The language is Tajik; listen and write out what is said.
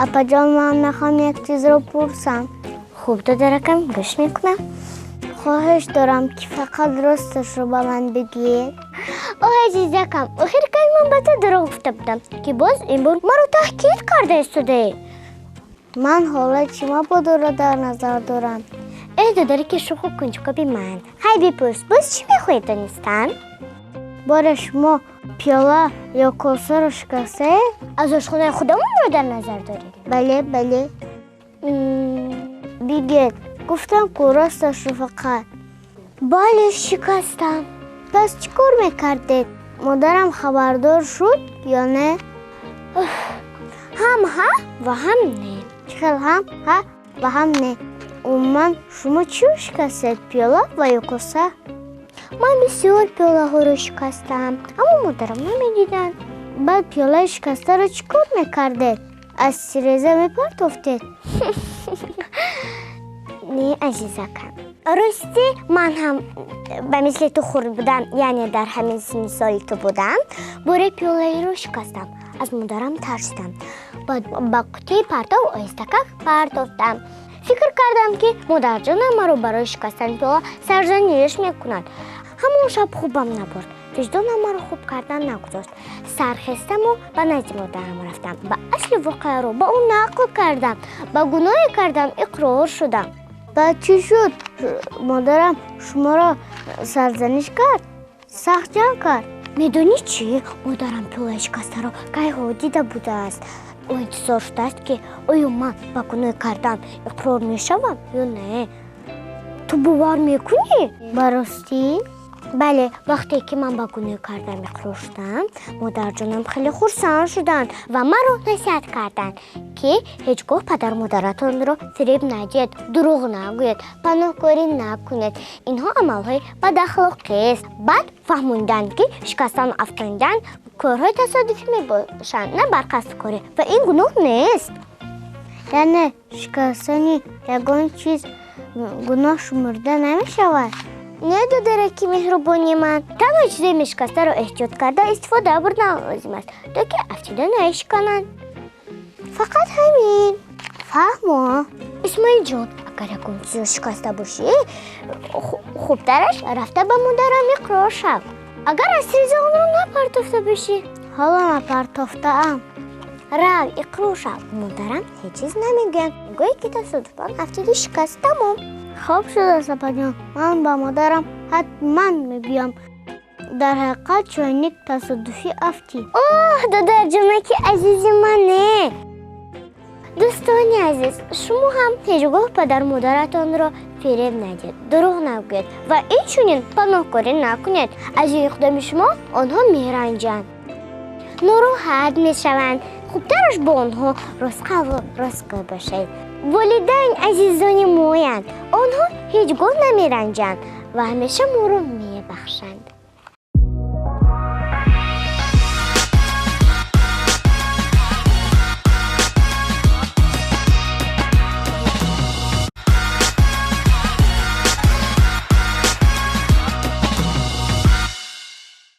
Апаҷон, ман мехоҳам як чизро пурсам. Хуб, додаракам, гӯш мекунам. Хоҳиш дорам, ки фақат росташро ба ман бигӯед. Оҳ, азизакам, охир кай ман ба ту дурӯғ гуфта будам, ки боз ин бор маро таҳқир карда истодаӣ? Ман ҳолати мабодоро дар назар дорам. Э, додараки шӯху кунҷкоби ман, хай бипурс, боз чӣ мехоҳед донистан? Боре шумо пиёла ё косаро шикастаед? Аз ошхонаи худамонро дар назар доред? Бале, бале. Бигӯед, гуфтам ку, росташро фақат. Бале, шикастам. Пас чӣ кор мекардед? Модарам хабардор шуд ё не? Ҳам ҳа ва ҳам не. Чӣ хел ҳам ҳа ва ҳам не? Умуман, шумо чиро шикастед, пиёла ва ё коса? Ман бисёр пиёлаҳоро шикастам, аммо модарам намедиданд. Баъд пиёлаи шикастаро чӣ кор мекардед? Аз тиреза мепартофтед? Не, азизакам, ростӣ, ман ҳам ба мисли ту хурд будам, яъне дар ҳамин синни соли ту будам, боре пиёлаеро шикастам. Аз модарам тарсидам, баъд ба қутии партов оҳистакак партофтам. Фикр кардам, ки модарҷонам маро барои шикастани пиёла сарзаниш мекунад. Ҳамон шаб хубам набурд, виҷдонам маро хуб кардан нагузошт. Сархестаму ба назди модарам рафтам, ба асли воқеаро ба ӯ нақл кардам, ба гуноҳе кардам иқрор шудам. Баъд чӣ шуд? Модарам шуморо сарзаниш кард, сахт ҷанг кард? Медонӣ чӣ? Модарам пиёлаи шикастаро кайҳо дида будааст. Ӯ интизор шудааст, ки оё ман ба гуноҳе кардам иқрор мешавам ё не. Ту бовар мекунӣ? Ба ростӣ? Бале, вақте ки ман ба гуноҳе кардам иқрор шудам, модарҷонам хеле хурсанд шуданд ва маро насиҳат карданд, ки ҳеҷ гоҳ падару модаратонро фиреб надиҳед, дурӯғ нагӯед, паноҳкорӣ накунед. Инҳо амалҳои бадахлоқист. Баъд фаҳмонданд, ки шикастану афтондан корҳои тасодуфӣ мебошанд, на барқасдкорӣ, ва ин гуноҳ нест. Яъне шикастани ягон чиз гуноҳ шумурда намешавад? Не, додараки меҳрубони ман, танҳо чизои мешикастаро эҳтиёт карда истифода бурдан лозим аст, то ки афтида нашикананд. Фақат ҳамин. Фаҳмо. Исмоилҷон, агар ягон чизро шикаста бошӣ, хубтараш рафта ба модарам иқрор шав, агар аз тиреза онро напартофта бошӣ. Ҳоло напартофтаам. Рав, иқрор шав, модарам ҳеҷ чиз намегӯянд, гӯе ки тасодуфан афтиду шикаст, тамом. Хоб шудааст, апаҷон, ман ба модарам ҳатман мегӯям. Дар ҳақиқат чойник тасодуфӣ афтид. Оҳ, додарҷонаки азизи мане! Дӯстони азиз, шумо ҳам ҳеҷ гоҳ падару модаратонро фиреб надиҳед, дурӯғ нагӯед ва инчунин паноҳкорӣ накунед. Аз ин иқдоми шумо онҳо меранҷанд, нороҳат мешаванд. Хубтараш бо онҳо ростқавлу ростгӯй бошед. Волидайн азизони моянд, онҳо ҳеҷ гоҳ намеранҷанд ва ҳамеша моро мебахшанд.